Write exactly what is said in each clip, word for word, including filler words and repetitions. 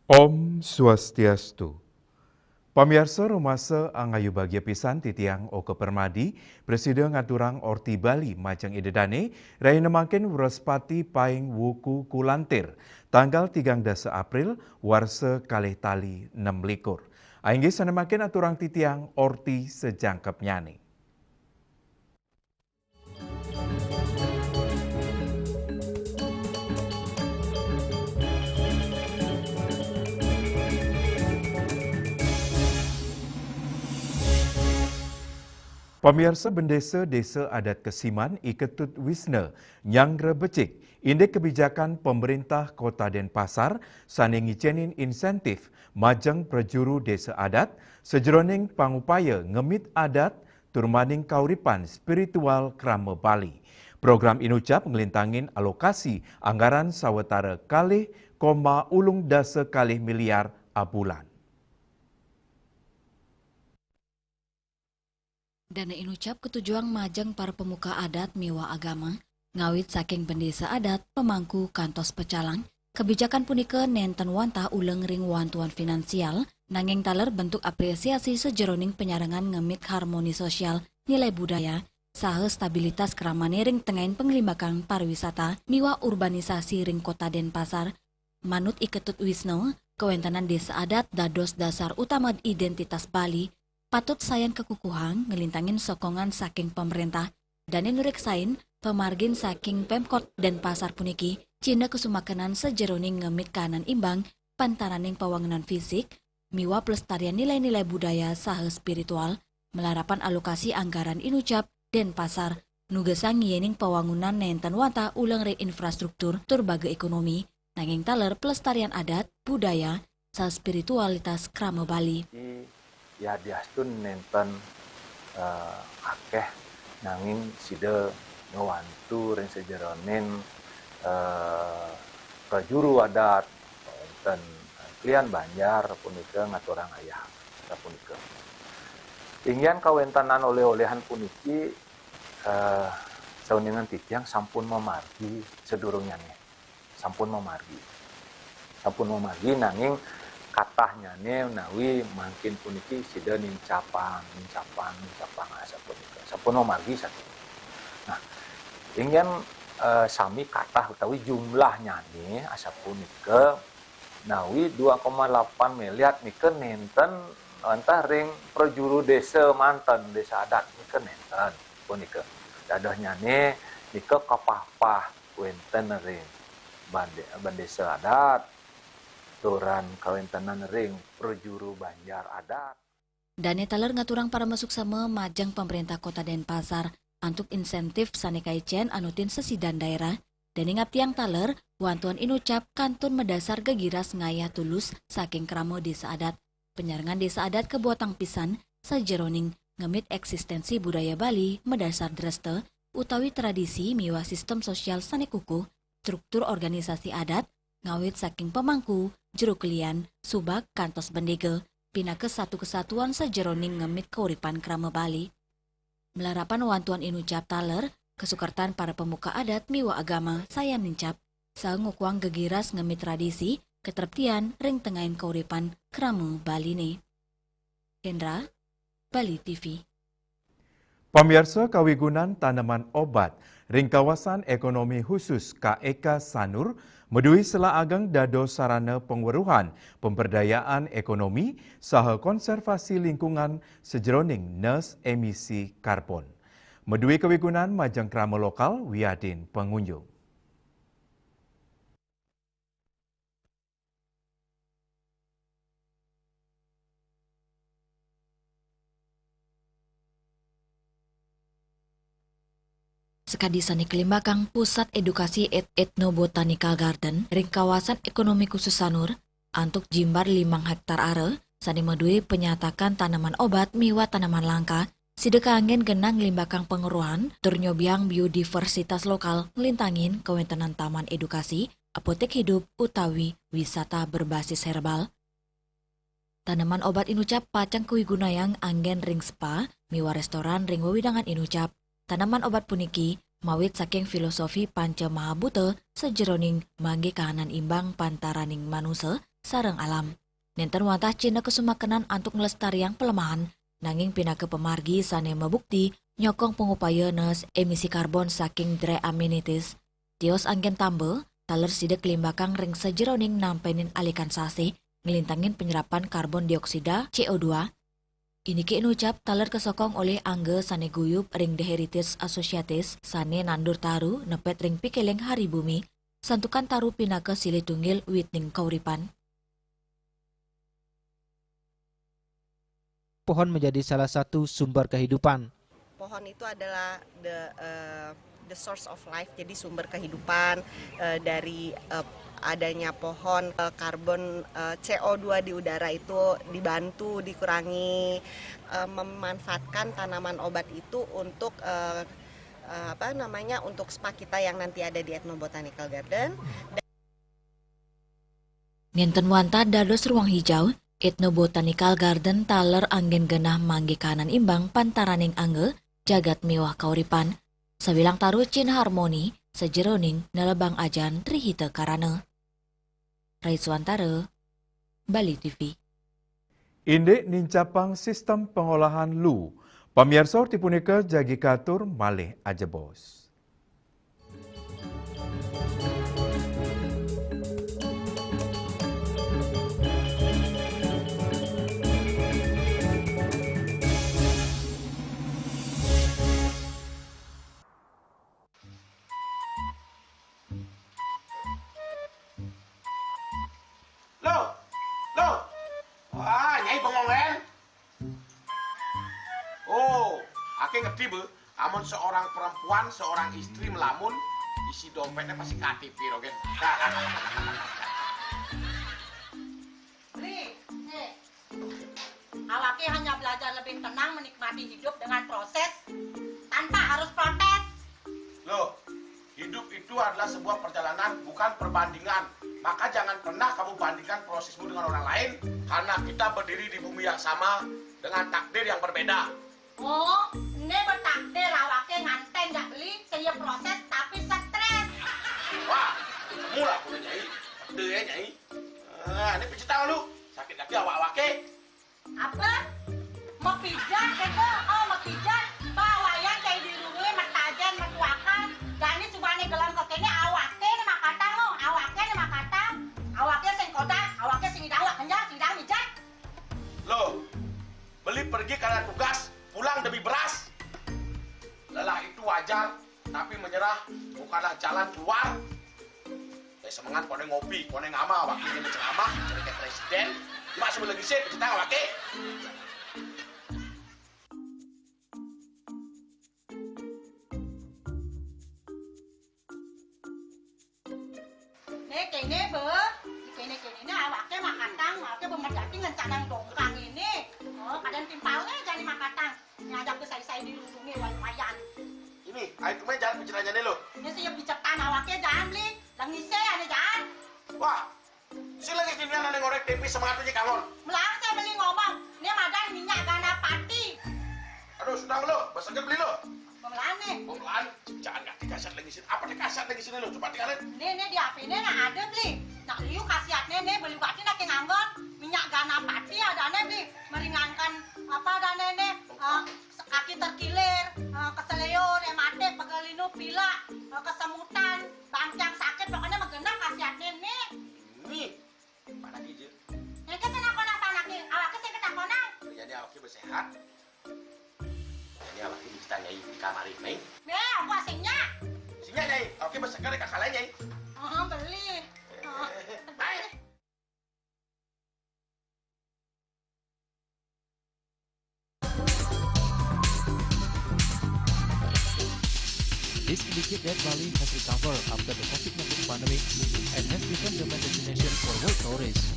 Om Swastiastu. Pamiarsa, rumasa angayu bagia pisan titiang Oka Permadi, prasida ngaturang orti Bali majeng Ida Dane, rahina mangkin Wrespati paing wuku kulantir, tanggal tigang dasa April, warsa kalih tali nem likur. Inggih sane mangkin aturang titiang orti sajangkepnyane. Pamiarsa, Bendesa Desa Adat Kesiman, I Ketut Wisna, nyanggra becik indik kebijakan pemerintah Kota Denpasar sane ngicenin insentif majeng prajuru desa adat sajeroning pangupaya ngemit adat tur maning kauripan spiritual krama Bali. Program Inucap nglintangin alokasi anggaran sawatara kalih koma ulung dasa kalih miliar abulan. Dana Inucap katujuang majeng para pemuka adat miwah agama, ngawit saking bendesa adat, pemangku, kantos pecalang. Kebijakan punika nenten wantah uleng ring wantuan finansial, nanging taler bentuk apresiasi sajeroning penyarengan ngemit harmoni sosial, nilai budaya, saha stabilitas kramane ring tengahing panglimbakang pariwisata miwah urbanisasi ring Kota Denpasar. Manut I Ketut Wisna, kawentenan desa adat dados dasar utama identitas Bali, patut sayan kakukuhang nglintangin sokongan saking pamrentah, dane nureksain pamargin saking Pemkot Denpasar puniki, cihna kasumakenan sajeroning ngemit kahanan imbang pantaraning pawangunan fisik miwah pelestarian nilai-nilai budaya saha spiritual, malarapan alokasi anggaran Inucap Denpasar nugasang yening pawangunan nenten wantah uleng ring infrastruktur tur baga ekonomi, nanging taler pelestarian adat, budaya, saha spiritualitas krama Bali. I yadiastun nenten, eh, akeh, nanging sida ngwantu ring sajeroning, eh, prajuru adat, wenten klian banjar punika ngaturang ayah sapunika. Inggihan kawentenan oleh-olehan puniki, eh, sauningan titiang sampun mamargi sadurungnyane. Sampun mamargi. Sampun mamargi, nanging katahnyane menawi mangkin puniki sida nincapang, nincapang, nincapang asapunika. Sampun mamargi saking. Nah, inggihan, eh, sami katah utawi jumlahnyane asapunika, nawi dua koma delapan miliar nika nenten wantah ring prajuru desa manten, desa adat nika nenten punika. Dadosnyane nika kapahpah wenten ring bande-, bendesa adat, turan kawentenan ring prajuru banjar adat. Dane taler ngaturang paramasuksema majeng Pamrentah Kota Denpasar antuk insentif sane kaicen anutin sesidan daerah. Dane ngaptiang taler, wantuan Inucap kantun madasar gegiras ngayah tulus saking krama desa adat. Panyarengan desa adat kabuatang pisan sajeroning ngemit eksistensi budaya Bali madasar dresta utawi tradisi miwah sistem sosial sane kukuh, struktur organisasi adat, ngawit saking pamangku, jero kelian, subak, kantos bendega, pinaka satu kesatuan sajeroning ngemit kauripan krama Bali. Malarapan wantuan Inucap taler, kasukertan para pemuka adat miwah agama sayan nincap, saha ngukuhang gegiras ngemit tradisi, katreptian ring tengahing kauripan krama Baline. Hendra, Bali T V. Pamiarsa, kawigunan taneman obat ring kawasan ekonomi khusus K E K Sanur madue sela ageng dados sarana pangweruhan pemberdayaan ekonomi saha konservasi lingkungan sajeroning nes emisi karbon. Madue kawigunan majeng krama lokal wiadin pangunjung. Sakadi sane kalimbakang Pusat Edukasi Et-, Ethnobotanical Garden ring kawasan ekonomi khusus Sanur, antuk jimbar limang hektar are, sane madue panyatakan taneman obat miwah taneman langka, sida kaanggen genah nglimbakang pangweruhan tur nyobiang biodiversitas lokal nglintangin kawentenan taman edukasi, apotek hidup, utawi wisata berbasis herbal. Taneman obat Inucap pacang kawigunayang anggen ring spa miwah restoran ring wewidangan Inucap. Taneman obat puniki mawit saking filosofi Panca Maha Buta sajeroning manggi kahanan imbang pantaraning manusa sareng alam. Nénten wantah cihna kasumakenan antuk nglestariang pelemahan, nanging pinaka pamargi sané mabukti nyokong pangupaya nees émisi karbon saking dry amenities. Tios anggén tamba, taler sida kalimbakang ring sajeroning nampénin alikan sasih, nglintangin penyerapan karbon dioksida, C O dua. Indiké inucap taler kasokong olih angga sané guyub ring The Heritage Associates sané nandur taru nepet ring pikiling hari bumi, santukan taru pinaka silih tunggil witning kauripan. Pohon menjadi salah satu sumber kehidupan. Pohon itu adalah the, eh, the source of life, jadi sumber kehidupan, eh, dari, eh, adanya pohon, eh, karbon, eh, C O dua di udara itu dibantu, dikurangi, eh, memanfaatkan tanaman obat itu untuk, eh, eh, apa namanya, untuk spa kita yang nanti ada di Ethno Botanical Garden. Nénten wantah dados ruang hijau, Ethno Botanical Garden taler anggén genah manggih kahanan imbang pantaraning angga, jagat miwah kauripan. Sawilang taru cihna harmoni sajeroning nelebang ajan Tri Hita Karana. Rai Suwantara, Bali T V. Indik nincapang sistem pengolahan lu. Pamiarsa, orti punika jagi katur malih ajebos. Loh, loh. Wah, Nyai bengong, Len. Oh, aké ngerti, Bu. Amun seorang perempuan, seorang istri melamun, isi dompetnya pasti K T P, Rogen. Beli, eh, awake hanya belajar lebih tenang menikmati hidup dengan proses tanpa harus protes. Loh, hidup itu adalah sebuah perjalanan, bukan perbandingan. Maka jangan pernah kamu bandingkan prosesmu dengan orang lain, karena kita berdiri di bumi yang sama dengan takdir yang berbeda. Oh, ini bertakdir awake nganten nggak beli, saya proses tapi stres. Wah, ketemu lah aku, Nyai. Ada ya, Nyai. Ah, ini pijit tangan lu. Sakit kaki awak-awake. Apa? Mapijat, kata? Oh, mapijat. Bawayan kayak di rumah, matajen, matuakan. Jani subane gelam ke kene, awake ne makatang, oh. Awake ne makatang. Awake sing kodak, awake sing idang, wak kenjang, sing idang mijat. Loh, beli pergi karena tugas, pulang demi beras. Lelah itu wajar, tapi menyerah bukanlah jalan keluar. Teh semengan kone ngopi, kone ngama, wakilnya ceramah, cerita presiden. Cuma sebelum lagi sih, kita wakil. Né kéné, Bé. Kéné-kéné né awaké makatang, awaké bé medati ngencanang dongkang ini. Oh, kadén timpalné jani makatang. Ngajak besai-sai dirundungi way-wayan. Ini, ayo kemana jalan pencelanjane lo? Ini sih picetan awaké jalan beli. Lengisé ané jalan. Wah, si lengis ini ané ngorek tempe sama atunya kangon. Melarang saya beli ngomong. Ini madan minyak ganapati. Aduh, sudah lo, besar beli lo. Pemelané. Pemelaan, jangan ngerti kasat lagi sini. Apa nih kasat lagi sini lo? Coba tinggalin. Né, né, di H P né nah ada beli. Nak liu khasiatné né beli bati nak nganggon minyak ganapati adané beli meringankan apa adané né, eh, kaki terkilir, eh, keseleo, rematik, pegelinu, pilek, eh, kesemutan, bangkiang sakit, pokoknya mah genep khasiatné né. Ini mana gigi? Yang ke sana kona sana ke, awak ke sing ketakonan. Jadi awak ke sehat. Ini awak ini kita nyai di kamar ini. Né, apa singnya? Singnya nyai, awak ke seger kakak nyai. Oh, beli. Oh. Baik. This indicates that Bali has recovered after the COVID nineteen pandemic and has become the main destination for world tourists.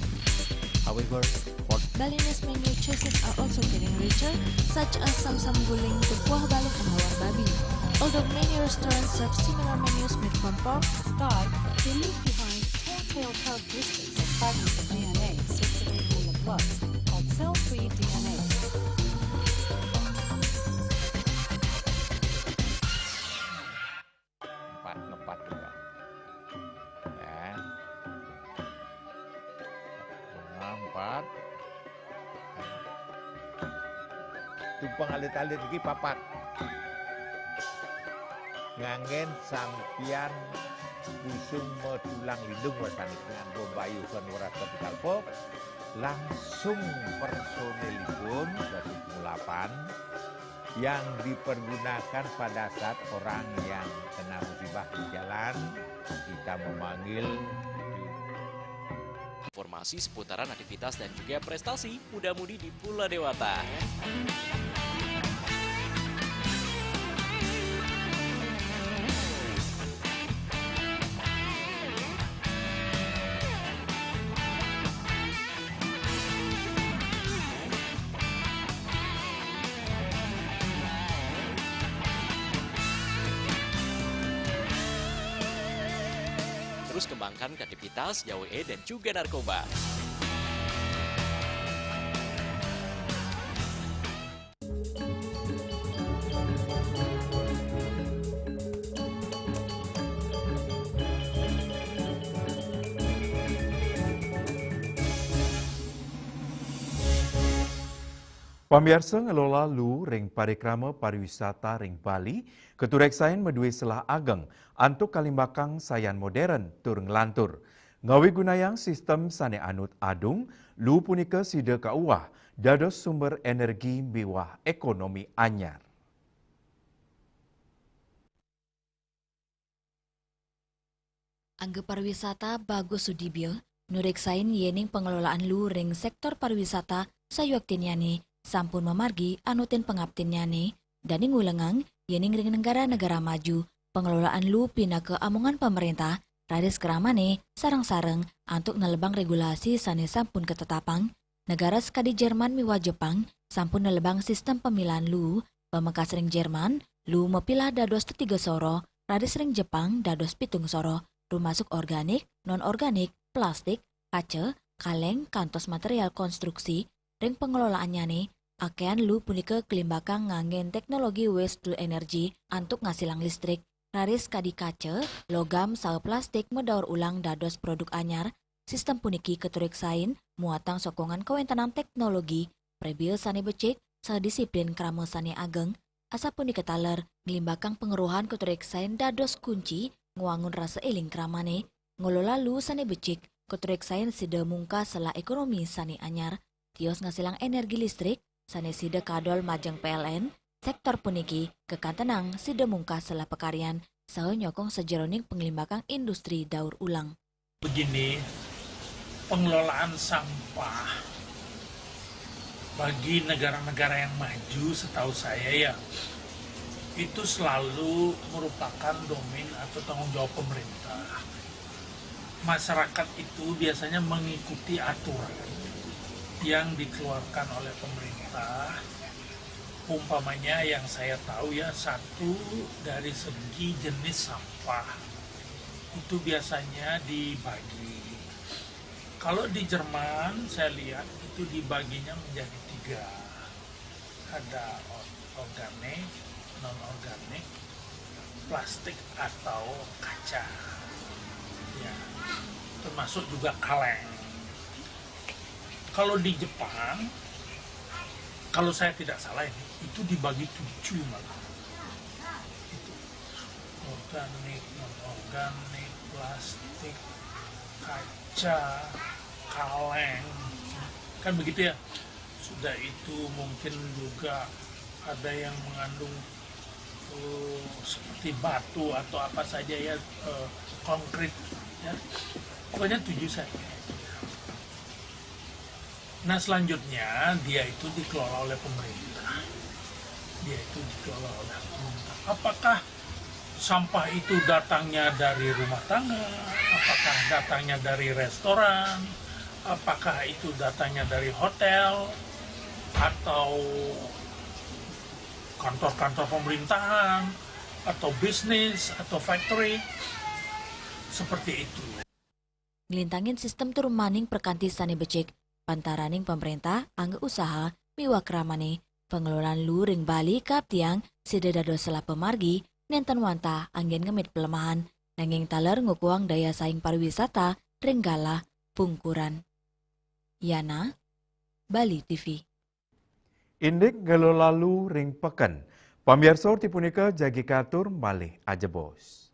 However, for Balinese menu choices are also getting richer, such as samsam guling, kuah balung, hawar babi. Although many restaurants serve similar menus made from pork, Sky, they leave behind telltale characteristics of fragments of D N A, specifically the blood, called cell-free D N A. Empat, ngepat juga. Ya. Tumpeng alit-alit iki papat. Nganggen sampiyan busung medulang lindung wasani dengan bombayu son weras ketikal pop, langsung personilipun dari pengulapan yang dipergunakan pada saat orang yang kena musibah di jalan, kita memanggil. Informasi seputaran aktivitas dan juga prestasi muda-mudi di Pulau Dewata. Terus kembangkan kreativitas, jauhi dan juga narkoba. Pamiarsa, ngelola lu ring parikrama pariwisata ring Bali katureksain madué selah ageng antuk kalimbakang sayan modern tur nglantur. Ngawigunayang sistem sané anut adung, lu punika sida kauwah dados sumber energi miwah ékonomi anyar. Angga pariwisata Bagus Sudibyo nureksain yéning pangelolaan lu ring sektor pariwisata sayuaktinnyané sampun mamargi anutin pangaptinnyané, dané ngulengang yéning ring negara-negara maju, pangelolaan lu pinaka amongan pamréntah raris kramané sareng-sareng antuk nelebang regulasi sané sampun katetapang. Negara sakadi Jerman miwah Jepang sampun nelebang sistem pamilahan lu. Pamekas ring Jerman, lu mapilah dados tetiga soroh, raris ring Jepang dados pitung soroh, rumasuk organik, non-organik, plastik, kaca, kaleng, kantos material konstruksi. Ring pangelolaannyané, akéhan lu punika kalimbakang nganggén teknologi waste to energy antuk ngasilang listrik. Raris kadi kaca, logam, saha plastik madaur ulang dados produk anyar. Sistem puniki katureksain muatang sokongan kawéntenan teknologi, prabéa sané becik, saha disiplin krama sané ageng. Asapunika taler, nglimbakang pangerohan katureksain dados kunci ngwangun rasa éling kramané. Ngelola lu sané becik katureksain sida mungkah selah ékonomi sané anyar, tios ngasilang energi listrik sané sida kadol majeng P L N. Sektor puniki kakantenang sida mungkah selah pakaryan saha nyokong sajeroning panglimbakang industri daur ulang. Begini, pengelolaan sampah bagi negara-negara yang maju, setahu saya ya, itu selalu merupakan domain atau tanggung jawab pemerintah. Masyarakat itu biasanya mengikuti aturan yang dikeluarkan oleh pemerintah. Umpamanya yang saya tahu ya, satu, dari segi jenis sampah itu biasanya dibagi. Kalau di Jerman saya lihat itu dibaginya menjadi tiga, ada or- organik, non organik, plastik atau kaca, ya, termasuk juga kaleng. Kalau di Jepang, kalau saya tidak salah ini, itu dibagi tujuh malah. Itu organik, non organik, plastik, kaca, kaleng, kan begitu ya. Sudah itu mungkin juga ada yang mengandung uh, seperti batu atau apa saja ya, uh, konkrit, ya. Pokoknya tujuh saja. Nah, selanjutnya dia itu dikelola oleh pemerintah. Dia itu dikelola oleh pemerintah. Apakah sampah itu datangnya dari rumah tangga? Apakah datangnya dari restoran? Apakah itu datangnya dari hotel atau kantor-kantor pemerintahan atau bisnis atau factory? Seperti itu. Nglintangin sistem turumaning prakanti sané becik, pantaraning pamréntah, angga usaha, miwah kramané, pangelolaan lu ring Bali kaaptiang sida dados selah pamargi, nénten wantah anggén ngemit pelemahan, nanging taler ngukuhang daya saing pariwisata ring galah pungkuran. Yana, Bali T V. Indik ngelola lu ring peken. Pamiarsa, orti punika jagi katur malih ajebos.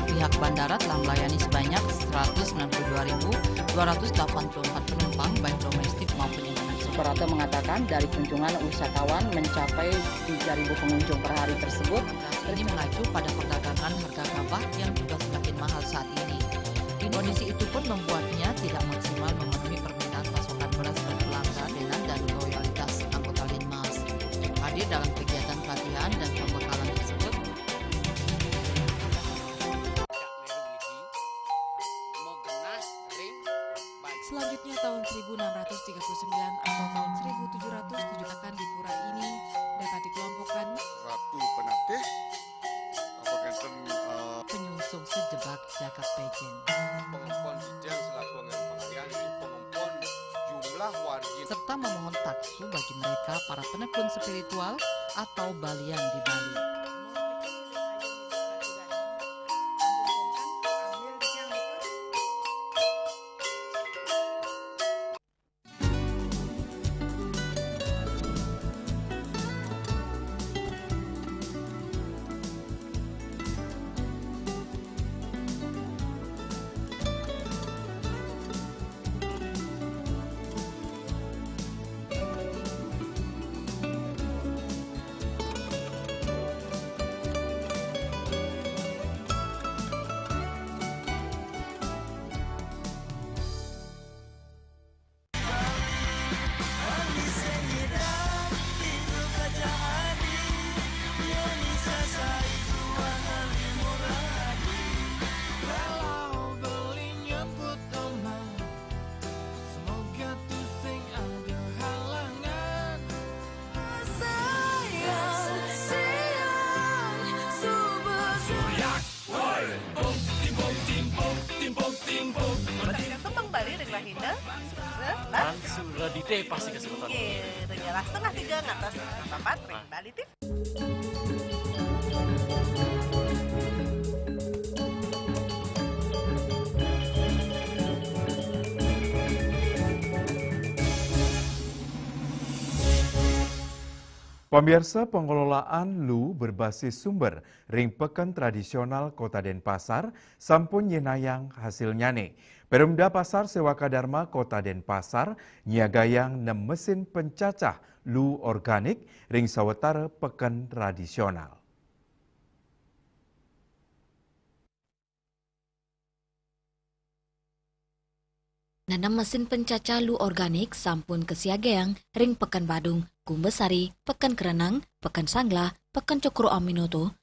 Pihak bandara telah melayani sebanyak seratus sembilan puluh dua ribu dua ratus delapan puluh empat penumpang, baik domestik maupun internasional. Suprapto mengatakan, dari kunjungan wisatawan mencapai tiga ribu pengunjung per hari tersebut. Ini mengacu pada perdagangan harga gabah yang juga semakin mahal saat ini. Kondisi itu pun membuatnya tidak maksimal memenuhi permintaan pasokan beras per pelanggan dan loyalitas anggota Linmas. Hadir dalam kegiatan pelatihan dan pembekalan tersebut. Selanjutnya, tahun seribu enam ratus tiga puluh sembilan atau tahun seribu tujuh ratus tujuh akan di pura ini dapat dikelompokkan Ratu Penatih, apa kenten, eh, penyungsung sejebak jagat pejen. Pengempon dijang selaku anggaran pengalihan, jadi pengempon jumlah wargi. Serta memohon taksu bagi mereka para penekun spiritual atau balian di Bali. Tembang Bali ring rahina. Lan suradite pasti kesebutan. Oke, ring setengah tiga ngantos papat ring Bali T V. Pamiarsa, pengelolaan lu berbasis sumber ring Peken Tradisional Kota Denpasar sampun nyenayang hasilnyane. Perumda Pasar Sewaka Dharma Kota Denpasar nyiagayang nem mesin pencacah lu organik ring sawetara peken tradisional. Nenem mesin pencacah lu organik sampun kasiagayang ring Peken Badung, Kumbasari, Peken Kereneng, Peken Sanglah, Peken Cokroaminoto,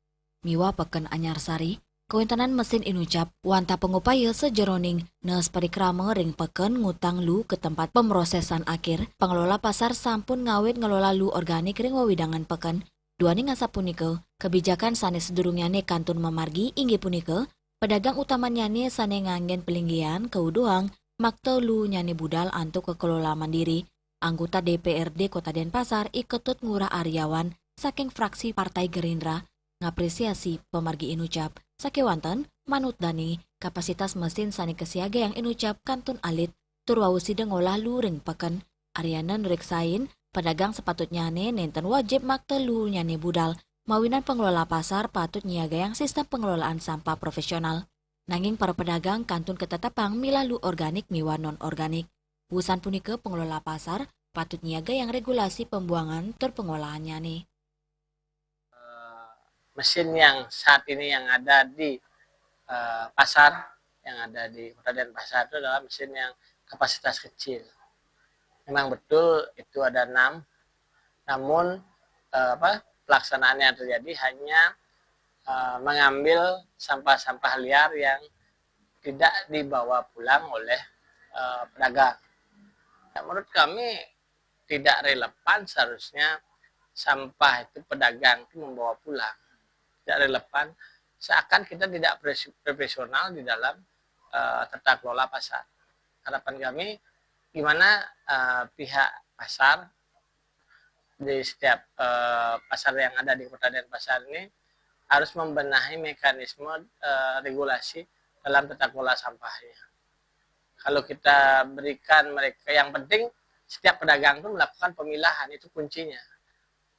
miwah Peken Anyarsari. Kawentenan mesin inucap wantah pangupaya sajeroning nes parikrama ring peken ngutang lu ka tempat pemrosesan akhir. Pengelola pasar sampun ngawit ngelola lu organik ring wewidangan peken. Duaning asapunika, kebijakan sane sadurungnyane kantun mamargi inggih punika, pedagang utamannyane sane nganggen palinggihan kauduhang makta lunyane budal antuk kakelola mandiri. Anggota D P R D Kota Denpasar, I Ketut Ngurah Aryawan saking fraksi Partai Gerindra, ngapresiasi pamargi inucap. Sakewanten, manut dane, kapasitas mesin sane kasiagayang inucap kantun alit, tur wau sida ngolah lu ring peken. Aryawan nureksain, pedagang sapatutnyane nenten wajib makta lunyane budal, mawinan pengelola pasar patut nyiagayang sistem pengelolaan sampah profesional. Nanging para pedagang kantun katetepang milah lu organik miwah non-organik. Wusan punika, pengelola pasar patut nyiagayang regulasi pembuangan tur pengolahannyane. Eh, mesin yang saat ini yang ada di, eh, pasar, yang ada di Kota Denpasar itu adalah mesin yang kapasitas kecil. Memang betul itu ada enam, namun, eh, apa, pelaksanaan yang terjadi hanya, eh, mengambil sampah-sampah liar yang tidak dibawa pulang oleh, eh, pedagang. Ya, menurut kami tidak relevan seharusnya sampah itu pedagang itu membawa pulang. Tidak relevan, seakan kita tidak pres-, profesional di dalam, eh, tata kelola pasar. Harapan kami, gimana uh, pihak pasar di setiap uh, pasar yang ada di Kota Denpasar ini harus membenahi mekanisme uh, regulasi dalam tata kelola sampahnya. Kalau kita berikan mereka, yang penting setiap pedagang itu melakukan pemilahan, itu kuncinya.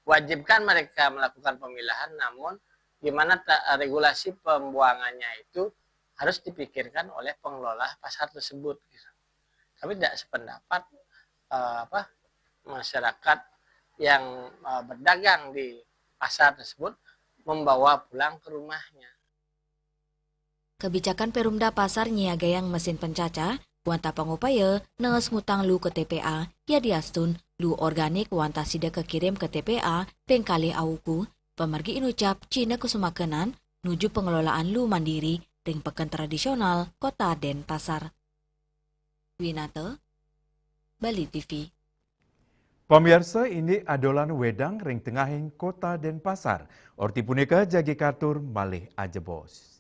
Wajibkan mereka melakukan pemilahan, namun gimana regulasi pembuangannya itu harus dipikirkan oleh pengelola pasar tersebut. Kami tidak sependapat uh, apa masyarakat yang uh, berdagang di pasar tersebut membawa pulang ke rumahnya. Kebijakan Perumda Pasar nyiagayang mesin pencaca, wanta pangupaya nees ngutang lu ke T P A, ya diastun lu organik wanta sida kekirim ke T P A pengkalih auku, pamargi inucap Cina Kusumakenan nuju pengelolaan lu mandiri ring peken tradisional Kota Denpasar. Winata, Bali T V. Pamiarsa, indik adolan wedang ring tengahing Kota Denpasar. Orti punika jagi katur malih ajebos.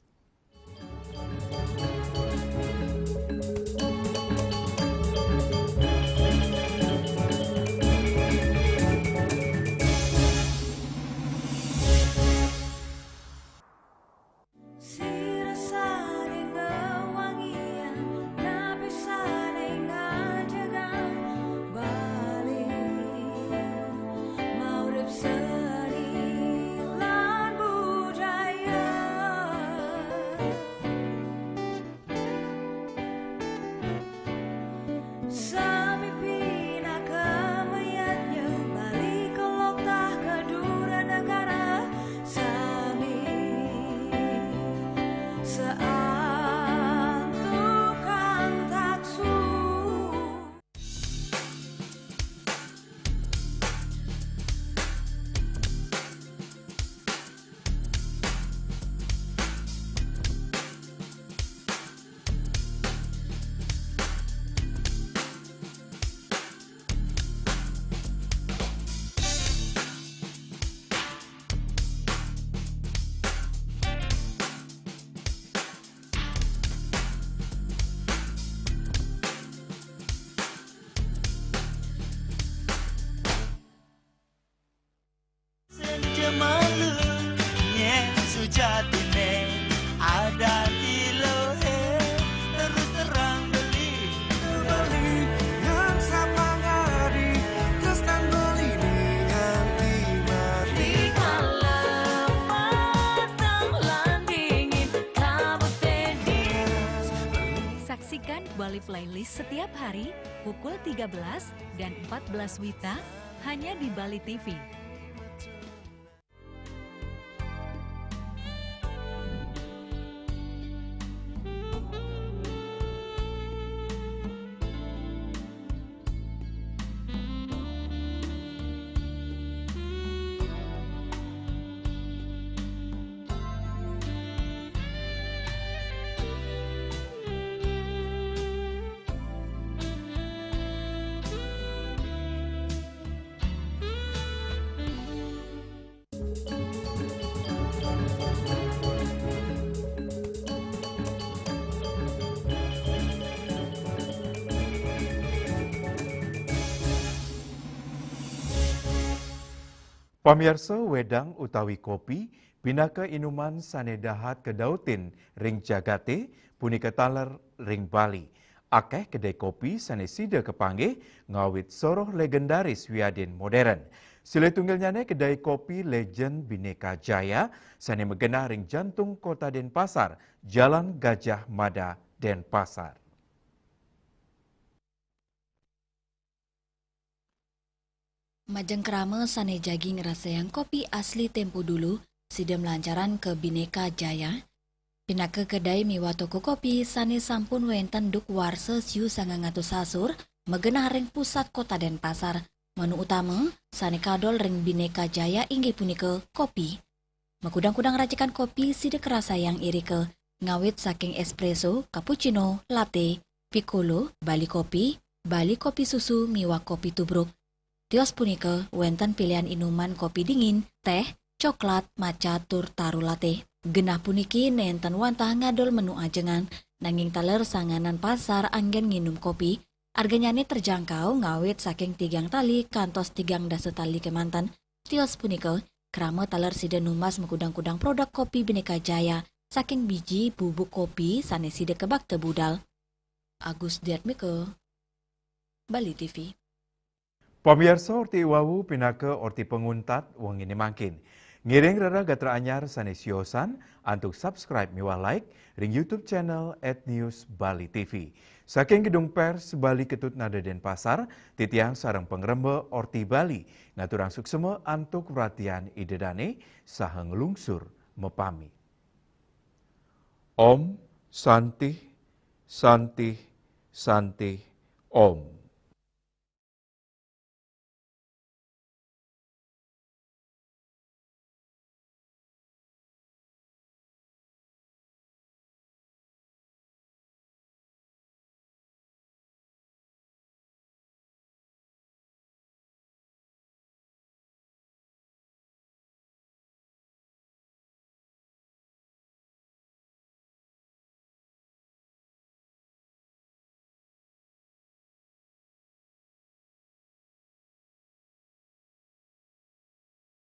Bali Playlist setiap hari pukul tiga belas dan empat belas wita hanya di Bali T V. Pamiarsa, wedang utawi kopi pinaka inuman sane dahat kadautin ring jagate, punika taler ring Bali. Akeh kedai kopi sane sida kapanggih ngawit soroh legendaris wiadin modern. Silih tunggilnyane kedai kopi Legend Bhinneka Jaya sane magenah ring jantung Kota Denpasar, Jalan Gajah Mada, Denpasar. Majeng krama sane jagi ngrasayang kopi asli tempo dulu, sida mlancaran ka Bhinneka Jaya, pinaka kedai miwah toko kopi sane sampun wenten duk warsa siu sangang atus sasur, magenah ring pusat Kota Denpasar. Menu utama sane kadol ring Bhinneka Jaya inggih punika kopi. Makudang-kudang racikan kopi sida karasayang irika, ngawit saking espresso, cappuccino, latte, piccolo, Bali kopi, Bali kopi susu miwah kopi tubruk. Tios punika wenten pilihan inuman kopi dingin, teh, coklat, matcha, tur taro latte. Genah puniki nenten wantah ngadol menu ajengan, nanging taler sanganan pasar anggen nginum kopi, Arganyane terjangkau ngawit saking tigang tali kantos tigang dasa tali kemanten. Tios punika, krama taler sida numbas makudang-kudang produk kopi Bhinneka Jaya saking biji bubuk kopi sane sida kebakta budal. Agus Diatmika, Bali T V. Pamiarsa, orti wau pinaka orti panguntat wengine mangkin. Ngiring rereh gatra anyar sane siosan antuk subscribe miwah like ring YouTube channel at News Bali T V. Saking Gedung Pers Bali Ketut Nada Denpasar, titiang sareng pangremba Orti Bali ngaturang suksema antuk wratian Ida Dane saha nglungsur mapami. Om Santih, Santih, Santih, Om.